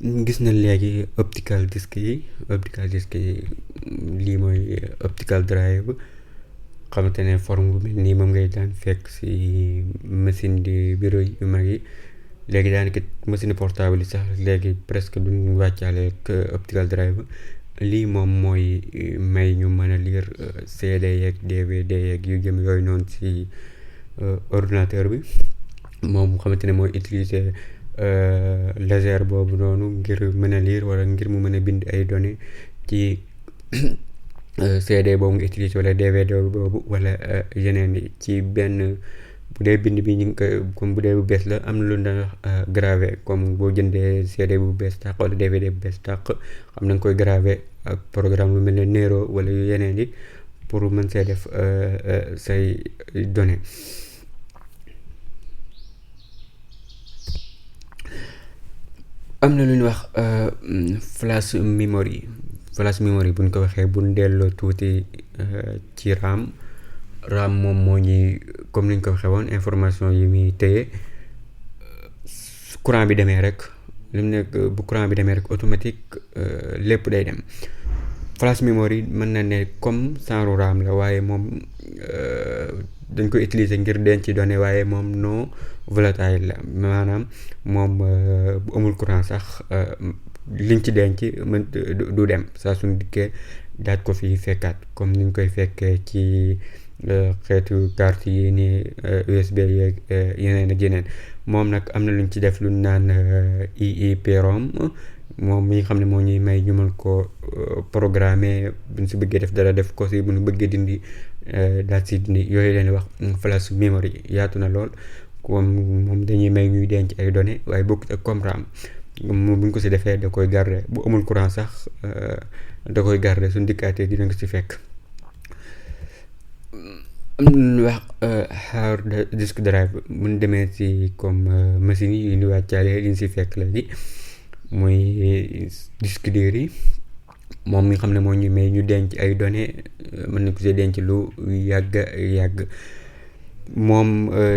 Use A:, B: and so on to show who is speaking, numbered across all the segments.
A: gis na léegi optical disc yi lii mooy optical drive xamante ne forme bu mel nii moom ngay daan fekk si machine di bureau yu mag yi léegi daanaka machine portable yi sax léegi presque duñ wàccaale ak optical drive lii moom mooy may ñu mën a lire CD yeeg DVD yeeg yu jëm yooyu noonu si ordinateur bi moom xamante ne mooy utiliser laser boobu noonu ngir mën a lire wala ngir mu mën a bind ay données ci CD boobu nga utiliser wala DVD boobu wala yeneen ci benn bu dee bind bi ñu ngi koy comme bu dee bu bees la am na lu daan wax gravé comme boo jëndee CD bu bees tàq wala DVD bu bees tàq xam na nga koy gravé ak programme lu mel ne Nero wala yu yeneen yi pour mën see def say données. am na lu ñuy wax flash memory buñ ko waxee buñ delloo tuuti ci RAM moom moo ñuy comme niñ ko waxee woon information yi muy téye courant bi demee rek li mu nekk bu courant bi demee rek automatique lépp day dem. flash memory mën na ne comme genre RAM la waaye moom dañ koy utiliser ngir denc données waaye moom non volatile la maanaam moom bu amul courant sax liñ ci denc mën du dem saa suñu dikkee daaj ko fi fekkaat comme niñ koy fekkee ci xeetu carte yi ni USB yeeg yeneen ak yeneen moom nag am na luñ ci def lu naan EEPROM moom mi nga xam ne moo ñuy may ñu mën ko programmer buñ si bëggee def dara def ko si bu ñu bëggee dindi daal si dindi yooyu leen wax flash memory yaatu na lool comme moom dañuy may ñuy denc ay données waaye bokkut ak comme RAM moom bu ñu ko si defee da koy garder bu amul courant sax da koy garder suñu dikkaatee dina ko si fekk. am na wax hard disk drive bu ñu demee si comme machine yi ñu wàccaale li ñu si fekk léegi muy disque dur yi moom mi xam ne moo ñu may ñu denc ay données mën na ko see denc lu yàgg moom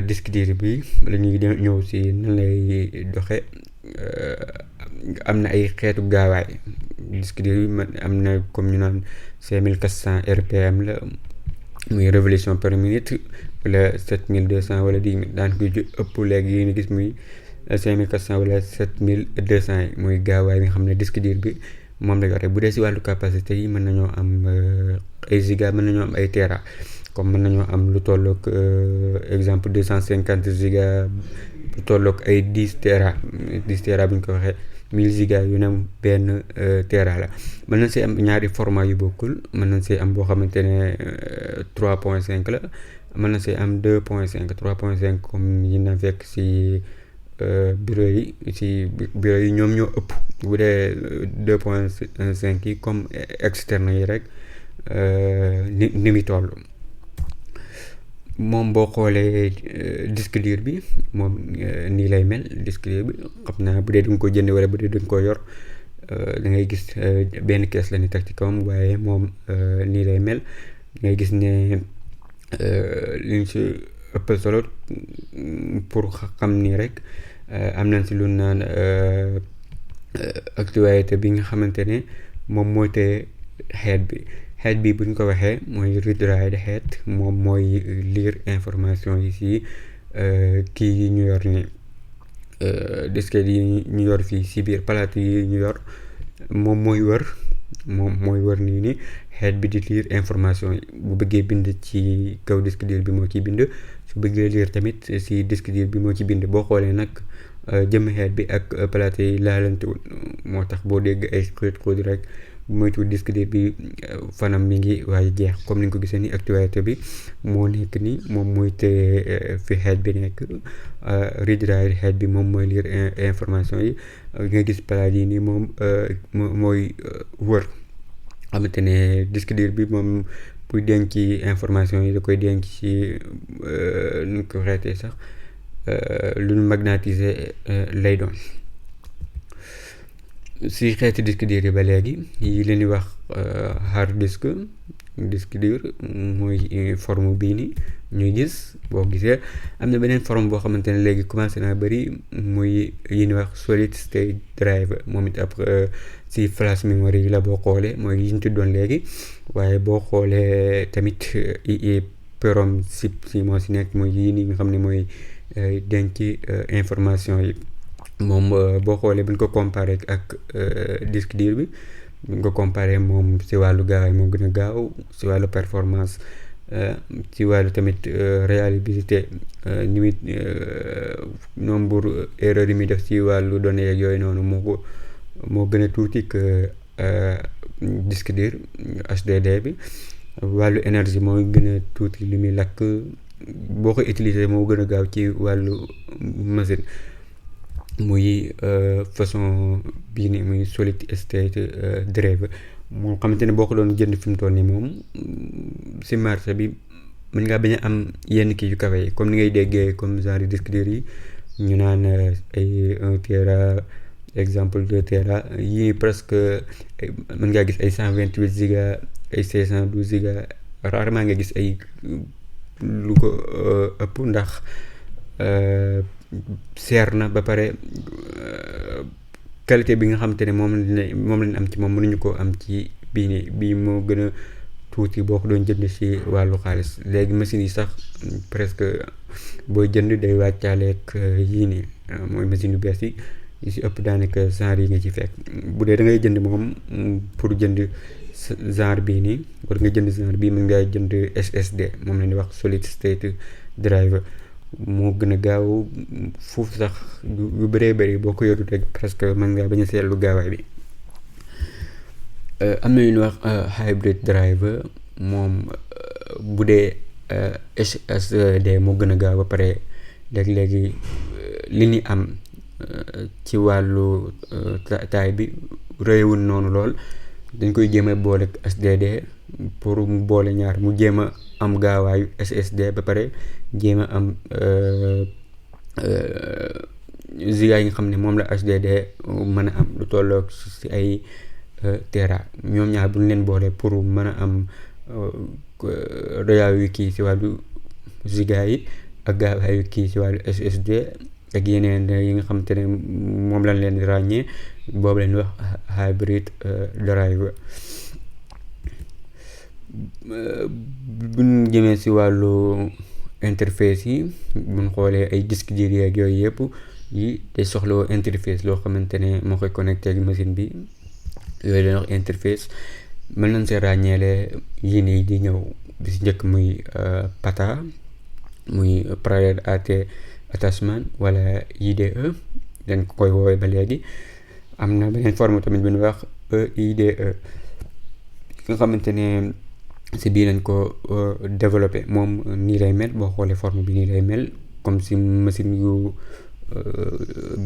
A: disque dur bi la ñuy ñëw si nan lay doxe am na ay xeetu gaawaay disque dur bi am na comme ñu naan 5400 RPM la muy révolution par minute wala 7200 wala 10 000 daan koy ëpp léegi yi ñu gis muy 5400 wala 7200 yi muy gaawaay bi nga xam ne disque dur bi moom la yore bu dee si wàllu capacité yi mën nañoo am ay giga mën nañoo am ay tera comme mën nañoo am lu tollook exemple 250 giga lu tollook ay 10 tera bu ñu ko waxee 1000 giga yu ne benn tera la mën nañ see am ñaari format yu bokkul mën nañ see am boo xamante ne 3.5 la mën nañ see am 2.5 3.5 comme yi na fekk si bureau yi ñoom ñoo ëpp bu dee 2.5 yi comme externe yi rek ni muy toll moom boo xoolee disque dur bi moom nii lay mel disque dur bi xam naa bu dee du nga ko jënd wala bu dee du nga ko yor da ngay gis benn kees la ni teg ci kawam waaye moom nii lay mel ngay gis ne liñ si ëpp solo pour xam nii rek am nañ si lu naan actualité bi nga xamante ne moom mooy te head bi buñ ko waxee mooy read write head moom mooy lire information yi si kii yi ñu yor ni disquette yi ñu yor fii si biir palaatu yi ñu yor moom mooy wër nii ni head bi di lire information yi bu bëggee bind ci kaw disque dur bi moo ciy bind su bëggee lire tamit si disque dur bi moo ci bind boo xoolee nag jëm head bi ak palaatu yi laalantewul moo tax boo dégg ay xuut rek bu moytu disque dur bi fanam mi ngi waaye jeex comme ni nga ko gisee ni actualité bi moo nekk ni moom mooy te fi head bi nekk read write head bi moom mooy lire information yi nga gis palaat yi nii moom mooy wër xamante ne disque dur bi moom buy denc information yi da koy denc ci nu ko xeetee sax lu ñu magnétiser lay doon si xeeti disque dur yi ba léegi yi leen di wax hard disque dur mooy forme bii ni ñuy gis. boo gisee am na beneen forme boo xamante ne léegi commencé naa bëri muy yi ñuy wax solid state drive moom it après si flash memory yi la boo xoolee mooy yi ñu tuddoon léegi. waaye boo xoolee tamit EEPROM si moo si nekk mooy yii nii nga xam ne mooy denc information yi. moom boo xoolee bu ñu ko comparé ak disque dur bi bu ñu ko comparé moom si wàllu gaawaay moo gën a gaaw si wàllu performance ci wàllu tamit réalisabilité ni muy nombre erreur yi muy def ci wàllu données yeeg yooyu noonu moo gën a tuuti que disque dur HDD bi. wàllu énergie mooy gën a tuuti li muy lakk boo ko utiliser moo gën a gaaw ci wàllu machine. muy façon bii ni muy solid state drive moo xamante ne boo ko doon jënd fi mu toll nii moom si marché bi mën ngaa bañ a am yenn kii yu kawe yi comme ni ngay déggee comme genre disque dur yi ñu naan ay 1 Tera exemple 2 Tera yii presque mën ngaa gis ay 128 giga ay 512 giga rarement nga gis ay lu ko ëpp ndax seer na ba pare qualité bi nga xamante ne moom lañ am ci moom mënuñu ko am ci bii moo gën a tuuti boo ko doon jënd ci wàllu xaalis. léegi machines yi sax presque booy jënd day wàccaaleeg yii nii mooy machine yu bees yi ci ëpp daanaka genre yi nga ci fekk. bu dee da ngay jënd moom pour jënd genre bii nii war nga jënd genre bii mën ngaa jënd SSD moom lañ di wax solid state drive moo gën a gaaw foofu sax yu bëree bëri boo ko yorut rek presque mën ngaa bañ a seetlu gaawaay bi. am na yu ñuy wax hybrid drive moom bu dee SSD moo gën a gaaw ba pare léegi li ñu am ci wàllu taay bi réewul noonu lool dañ koy jéem a boole ak HDD pour mu boole ñaar mu jéem a am gaawaayu SSD ba pare jéem a am giga yi nga xam ne moom la HDD mën a am lu tolloog ci ay Tera ñoom ñaar bu ñu leen boole pour mën a am gaawaay kii ci wàllu giga yi ak gaawaay kii ci wàllu SSD ak yeneen yi nga xamante ne moom lañ leen ràññee boobu leen wax hybrid drive. buñ jëmee ci wàllu interface yi buñ xoolee ay disque dur yeeg yooyu yëpp yi day soxla interface loo xamante ne moo koy connecté ak machine bi yooyu leen wax interface. mën nañ see ràññeele yii nii di ñëw bi ci njëkk muy PATA muy Prior Attachment wala IDE dañ ko koy woowee ba léegi. am na beneen forme tamit bu ñuy wax EIDE nga xamante ne si bii lañ ko développé moom nii lay mel boo xoolee forme bi nii lay mel comme si machine yu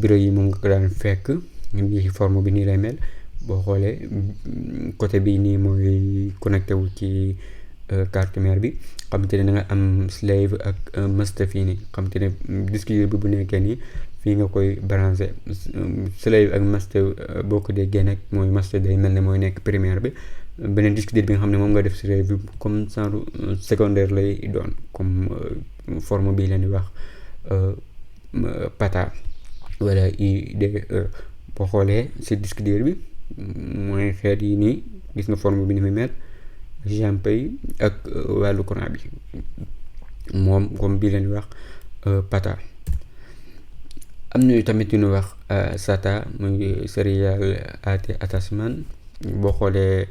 A: bureau yi moom nga ko daan fekk nii forme bi nii lay mel boo xoolee côté bi nii mooy connecté wu ci carte mère bi xamante ne da nga am slave ak master fii nii xamante ne disque bi bu nekkee nii fii nga koy branché slave ak master boo ko déggee nag mooy master day mel ne mooy nekk primaire bi. beneen disque dur bi nga xam ne moom nga def si slave bi comme genre secondaire lay doon comme forme bii leen di wax PATA wala IDE. boo xoolee si disque dur bi mooy xeet yi nii gis nga forme bi ni muy mel jampe yi ak wàllu courant bi moom comme bii leen di wax PATA. am na tamit yu ñuy wax SATA muy serial attachment. boo xoolee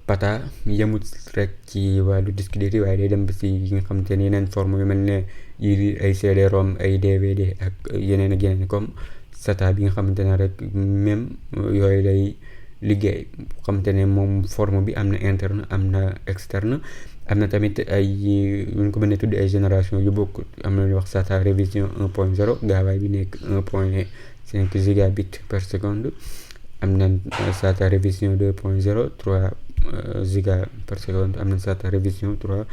A: PATA yemut rek ci wàllu disque dur yi waaye day dem ba si yi nga xamante ne yeneen forme yu mel ne yi ay CD-ROM ay DVD ak yeneen ak yeneen comme SATA bi nga xamante ne rek même yooyu lay liggéey xamante ne moom forme bi am na interne am na externe. am na tamit ay ñu ko mën a tudd ay génération yu bokk am na lu wax SATA révision 1.0 gaawaay bi nekk 1.5 gigabit par seconde. am na SATA révision 2.0 3 giga par seconde. am na SATA révision 3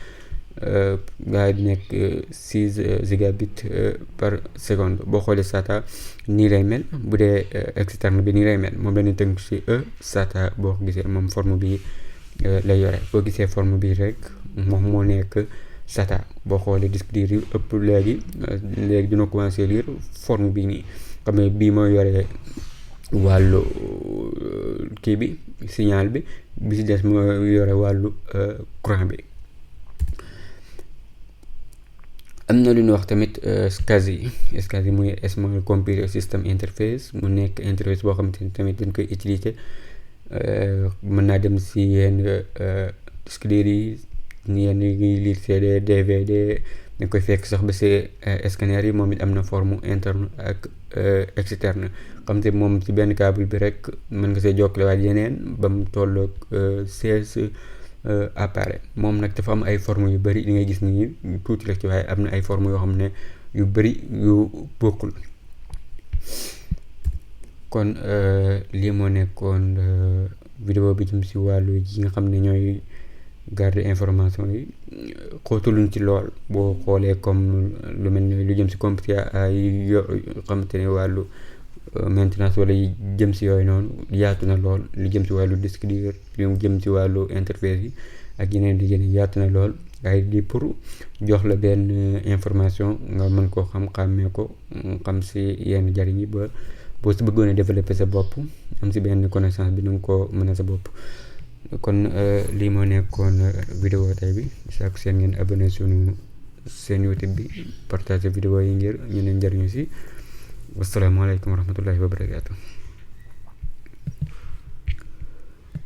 A: gaa di nekk 6 gigabit par seconde. boo xoolee SATA nii lay mel, bu dee externe bi nii lay mel, moom lañuy tënk ci SATA. boo ko gisee moom forme bi lay yore, boo gisee forme bi rek moom moo nekk SATA. boo xoolee disque dur yi ëpp léegi dina commencé lire forme bi nii, xam ne bii mooy yore wàllu kii bi signal bi ci des mooy yore wàllu courant bi. am na lu ñu wax tamit SCSI muy Small Computer System Interface, mu nekk interface boo xamante ni tamit dañ koy utiliser. mën naa dem si yenn disque dur yi, yenn yi lire CD DVD, dañ koy fekk sax ba si scanner yi. moom it am na forme interne ak externe, xam te moom ci benn câble bi rek mën nga see jokkale waat yeneen ba mu tolloog 16 appareil. moom nag dafa am ay forme yu bëri, li ngay gis nii tuuti la ci, waaye am na ay forme yoo xam ne yu bëri yu bokkul. kon lii moo nekkoon vidéo bi jëm si wàllu yi nga xam ne ñooy garder information yi. xóotuluñ ci lool, boo xoolee comme lu mel ni lu jëm si computer ay xamante ne wàllu maintenance wala yi jëm si yooyu noonu yaatu na lool. lu jëm si wàllu disque dur, lu jëm si wàllu interface yi ak yeneen yaatu na lool. waaye di pour jox la benn information nga mën koo xàmmee ko, xam si yenn jariñ yi, ba boo si bëggoon a développer sa bopp, am si benn connaissance bi nu nga ko mën a sa bopp. kon lii moo nekkoon vidéo tey bi. chaque seen ngeen abonné sunu seen YouTube bi, partager vidéo yi ngir ñu ne njariñu si. wasalaamaaleykum wa rahmatullahi wa barakaatu.